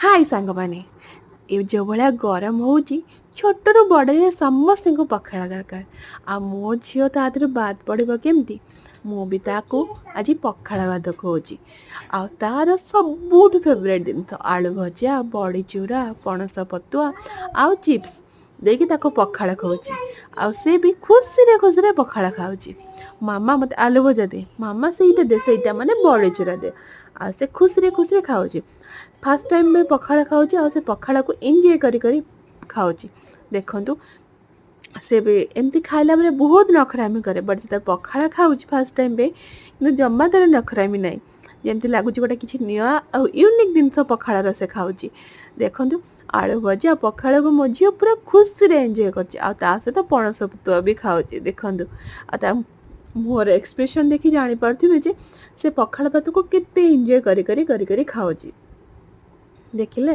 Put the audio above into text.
High ସାଙ୍ଗମାନେ, ଏ ଯେଉଁ ଭଳିଆ ଗରମ ହେଉଛି, ଛୋଟରୁ ବଡ଼ ଯାଏ ସମସ୍ତଙ୍କୁ ପଖାଳ ଦରକାର। ଆଉ ମୋ ଝିଅ ତା ଦେହରୁ ବାଦ ପଡ଼ିବ କେମିତି? ମୁଁ ବି ତାକୁ ଆଜି ପଖାଳ ଭାତ ଖୁଆଉଛି। ଆଉ ତାର ସବୁଠୁ ଫେବରାଇଟ୍ ଜିନିଷ ଆଳୁ ଭଜା, ବଡ଼ି ଚୁରା, ପଣସ ପତୁଆ ଆଉ ଚିପ୍ସ ଦେଇକି ତାକୁ ପଖାଳ ଖୁଆଉଛି। ଆଉ ସେ ବି ଖୁସିରେ ଖୁସିରେ ପଖାଳ ଖାଉଛି। ମାମା, ମୋତେ ଆଳୁ ଭଜା ଦେ, ମାମା, ସେଇଟା ଦେ, ସେଇଟା ମାନେ ବଡ଼ି ଚୁରା ଦେ। ଆଉ ସେ ଖୁସିରେ ଖୁସିରେ ଖାଉଛି। ଫାର୍ଷ୍ଟ ଟାଇମ୍ ବି ପଖାଳ ଖାଉଛି ଆଉ ସେ ପଖାଳକୁ ଏନ୍ଜୟ କରି କରି ଖାଉଛି। ଦେଖନ୍ତୁ, ସେ ବି ଏମିତି ଖାଇଲା ବେଳେ ବହୁତ ନଖରାମି କରେ, ବଟ୍ ଯେତେବେଳେ ପଖାଳ ଖାଉଛି ଫାର୍ଷ୍ଟ ଟାଇମ୍ ପାଇଁ, କିନ୍ତୁ ଜମା ତାର ନଖରାମି ନାହିଁ। ଯେମିତି ଲାଗୁଛି ଗୋଟେ କିଛି ନୂଆ ଆଉ ୟୁନିକ୍ ଜିନିଷ ପଖାଳର ସେ ଖାଉଛି। ଦେଖନ୍ତୁ, ଆଳୁ ଭଜା ପଖାଳକୁ ମୋ ଝିଅ ପୁରା ଖୁସିରେ ଏନ୍ଜୟ କରୁଛି ଆଉ ତା ସହିତ ପଣସ ପତୁଆ ବି ଖାଉଛି। ଦେଖନ୍ତୁ, ଆଉ ତା ମୁହଁର ଏକ୍ସପ୍ରେସନ୍ ଦେଖି ଜାଣିପାରୁଥିବେ ଯେ ସେ ପଖାଳ ଭାତକୁ କେତେ ଏନ୍ଜୟ କରି କରି କରି କରି ଖାଉଛି। ଦେଖିଲେ?